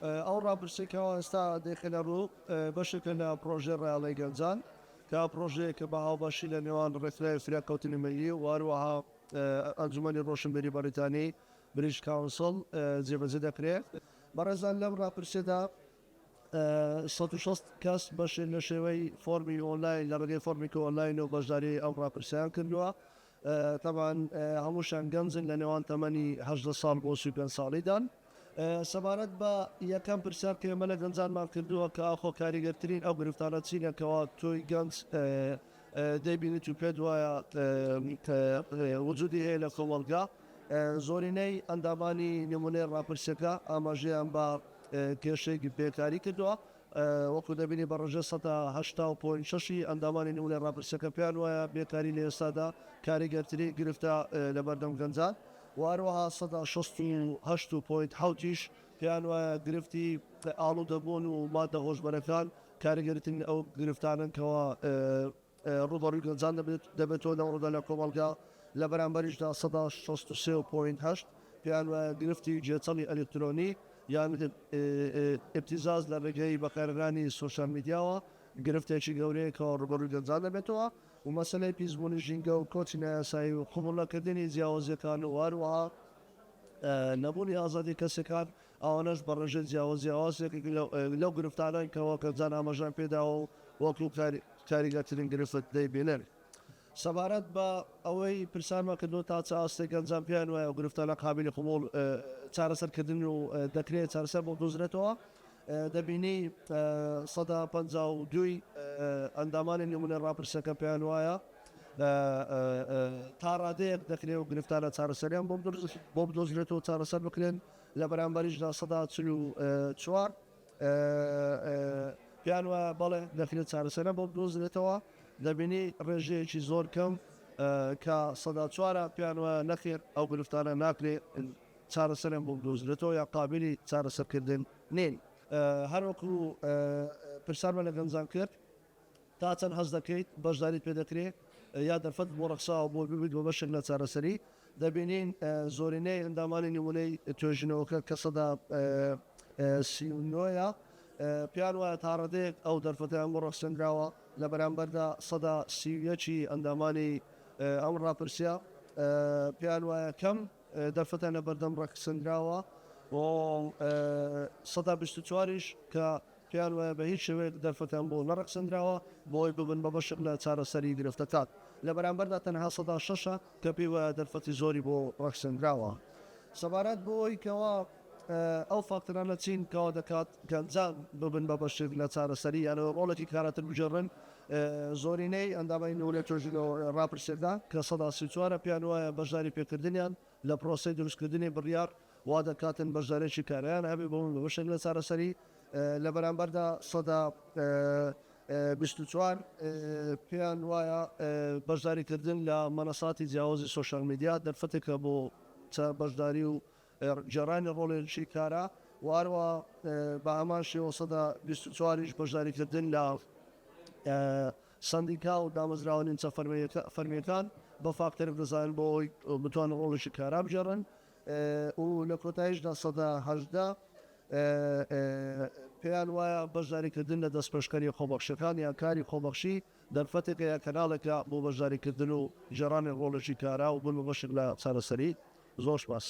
ئەو ڕاپرسیەی کەوا ئێستا دەیخەینە ڕوو بەشێکە لە پڕۆژەی ڕایەڵەی گەنجان کە پڕۆژەیەکە بە هاوبەشی لە نێوان ڕێکخراوی فریاکەوتنی میللی و هەروەها ئەنجومەنی ڕۆشنبیری بەڕیتانی، British Council، جێبەجێ دەکرێت. بەڕێزان لەم ڕاپرسیەدا 160 کەس بەشێ لە شێوەی فۆرمی ئۆنلاین لە ڕێگەی فۆرمێکی ئۆنلاینەوە بەشداری ئەم ڕاپرسیەیان کردووە. تەبعەن هەمووشیان گەنجن لە نێوان تەمەنی 18 ساڵ بۆ 35 ساڵیدان. سەبارەت بە یەکەم پرسیار کە ئێمە لە گەنجانمان کردووە کە ئاخۆ کاریگەرترین ئەو گرفتانە چینە کەوا تۆی گەنج دەیبینیت و پێت وایە وجودی هەیە لە کۆمەڵگا، زۆرینەی ئەندامانی نمونەی ڕاپرسیەکە ئاماژەیان بە کێشەی بێکاری کردووە، وەکو دەبینی بە ڕێژەی 80 و point شەشی ئەندامانی نمونەی ڕاپرسیەکە پێیان وایە بێکاری لە ئێستادا کاریگەرترین گرفتە لەبەردەم گەنجان و هەروەها 68 و point حەوتیش پێیان وایە گرفتی ئاڵودەبوون و ماددە هۆشبەرەکان کاریگەرترین ئەو گرفتانەن کەوا ڕووبەڕووی گەنجان دەبێتەوە لەمڕۆدا لە کۆمەڵگا، لە بەرامبەریشدا 63 و point هەشت پێیان وایە گرفتی گێچەڵی ئەلیکترۆنی یان ئیبتیزاز لە ڕێگەی بەکارهێنانی سۆشیال میدیاوە گرفتێکی گەورەیە کەوا ڕووبەڕووی گەنجان دەبێتەوە و مەسەلەی پیسبوونی ژینگە و کۆچی نایاسایی و قبوڵنەکردنی جیاوازییەکان و هەروەها نەبوونی ئازادی کەسەکان ئەوانەش بە ڕێژەی جیاواز جیاواز یەکێک لەو گرفتانەن کە وەک گەنجان ئاماژەیان پێداوە و وەکو کاریگەرترین گرفت دەیبینن. سەبارەت بە ئەوەی پرسیارمان کردووە تا چ ئاستێک گەنجان پێیان وایە ئەو گرفتانە قابیلی قبوڵ چارەسەرکردنن و دەکرێت چارەسەر بۆ بدۆزرێتەوە، دەبینی 52% ی ئەندامانی نمونەی ڕاپرسیەکە پێیان وایە تا ڕادەیەک دەکرێت ئەو گرفتانە چارەسەریان بۆ بدۆزرێتەوە و چارەسەر بکرێن. لە بەرامبەریشدا 44% پێیان وایە بەڵێ دەکرێت چارەسەریان بۆ بدۆزرێتەوە، دەبینی ڕێژەیەکی زۆر کەم کە 4% پێیان وایە نەخێر ئەو گرفتانە ناکرێت چارەسەریان بۆ بدۆزرێتەوە یان قابیلی چارەسەرکردن نین. هەروەکو پرسیارمان لە گەنجان کرد، تا چەند هەست دەکەیت بەشداریت پێ دەکرێت یا دەرفەتت بۆ ڕەخساوە بۆ ببیت بە بەشێک لە چارەسەری، دەبینین زۆرینەی ئەندامانی نمونەی توێژینەوەکە کە 39% ە پێیان وایە تا ڕادەیەک ئەو دەرفەتەیان بۆ ڕەخسێنراوە، لە بەرامبەردا 31% ی ئەندامانی ئەم ڕاپرسیە پێیان وایە کەم دەرفەتیان لەبەردەم ڕەخسێنراوە و 24% یش کە پێیان وایە بە هیچ شێوەیەک دەرفەتیان بۆ نەڕەخسێندراوە بۆ ئەوەی ببن بە بەشێک لە چارەسەری گرفتەکان، لە بەرامبەردا تەنها 6% کە پێی وایە دەرفەتی زۆری بۆ ڕەخسێندراوە. سەبارەت بەوەی کەوا ئەو فاکتەرانە چین کەوا دەکات گەنجان ببن بە بەشێک لە چارەسەری یان ڕۆڵێکی کاراتر بگێڕن، زۆرینەی ئەندامانی نمونەی توێژینەوە ڕاپرسیەکە کە 34% ە پێیان وایە بەشداری پێکردنیان لە پرۆسەی دروستکردنی بڕیار وا دەکاتن بەشدارێکی کارایان هەبێ بۆ بە بەشێک لە چارەسەری، لە بەرامبەردا 24% پێیان وایە بەشداریکردن لە مەنەساتی جیاوازی سۆشیال میدیا دەرفەتێکە بۆ بەشداری و گێڕانی ڕۆڵێکی کارا و هەروەها بە هەمان شێوە 24% یش بەشداریکردن لە سەندیکا و دامەزراوە نیمچە فەرمییەکان بە فاکتەرێک دەزانن بۆ ئەوەی بتوانن ڕۆڵێکی کارا بگێڕن و لە کۆتاییشدا 18% پێیان وایە بەشداریکردن لە دەستپێشخەرییە خۆبەخشەکان یان کاری خۆبەخشی دەرفەتێکە یان کەناڵێکە بۆ بەشداریکردن و گێڕانی ڕۆڵێکی کارا و بوون بە بەشێک لە چارەسەری. زۆر سوپاس.